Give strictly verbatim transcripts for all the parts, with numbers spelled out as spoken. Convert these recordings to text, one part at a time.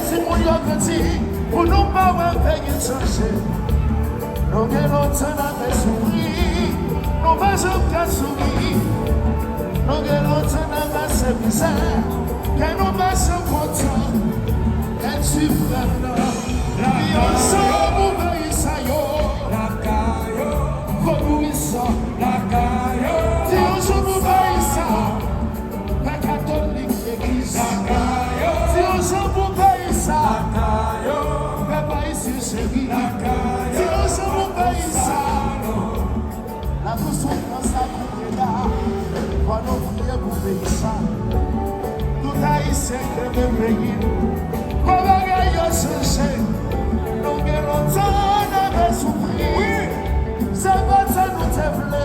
Timoun yo grandi, pou nou pa wè peyi chanje. Nou gen lontan n ap soufri, nou pa janm ka souri. Nou gen lontan n ap pase mizè, kè nou pa janm kontan. Èt si frè m nan, di yon jan pou peyi sa yo. Lakay yo. Vodouizan. Lakay yo. Di yon jan pou peyi sa. Pè katolik legliz. Lakay yo. Di yon jan pou peyi sa. Lakay yo. Pèp ayisyen cheri. Lakay yo. Di yon jan pou peyi sa. Nan tout soufrans ak koureda, fò nou priye pou peyi sa. Tout ayisyen k renmen peyi nou. Fò bagay yo chanje. Nou gen lontan n ap soufri. Wi. Se pa sa nou te vle.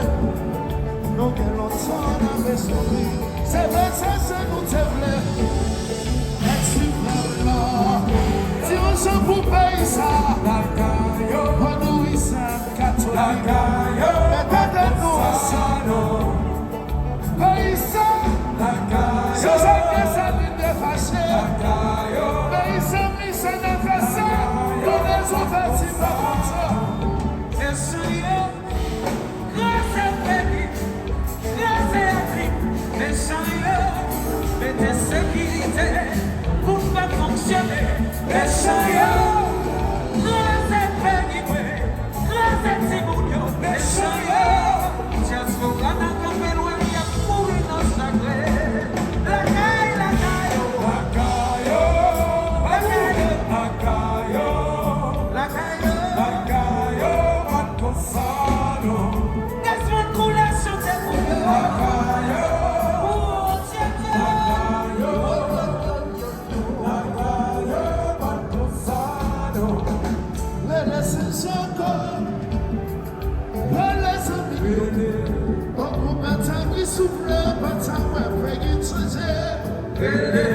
Nou gen lontan n ap soufri. Se pa sa, sa nou te vle. Èt si frè m nan, di yon jan pou peyi sa. Lakay yo. Vodouizan, katolik. Lakay yo. Mete tèt nou ansanm. Peyi sa. Lakay yo. Jean-Jacques Dessalines te fache. Lakay yo. Peyi sa, misye nan fè sa. Konnen sou fè ti pa kontan. Mesye yo. Kraze peyi, kraze Afrik, mechan yo, mete sekirite pou n pa fonksyone. Mechan yo, kraze peyi mwen, kraze timoun yo, mechan yo. Dyaspora nan kanpe lwen, y ap mouri nan chagren. Lakay, lakay yo. Lakay yo. Lakay yo. Lakay yo. Lakay yo. Lakay yo. Desmond koule chante pou yo. Pou Bondye. Rele Sen Jakòb. Rele zanmi yo. Tankou pètan ki soufle, pètan wè peyi chanje. Rele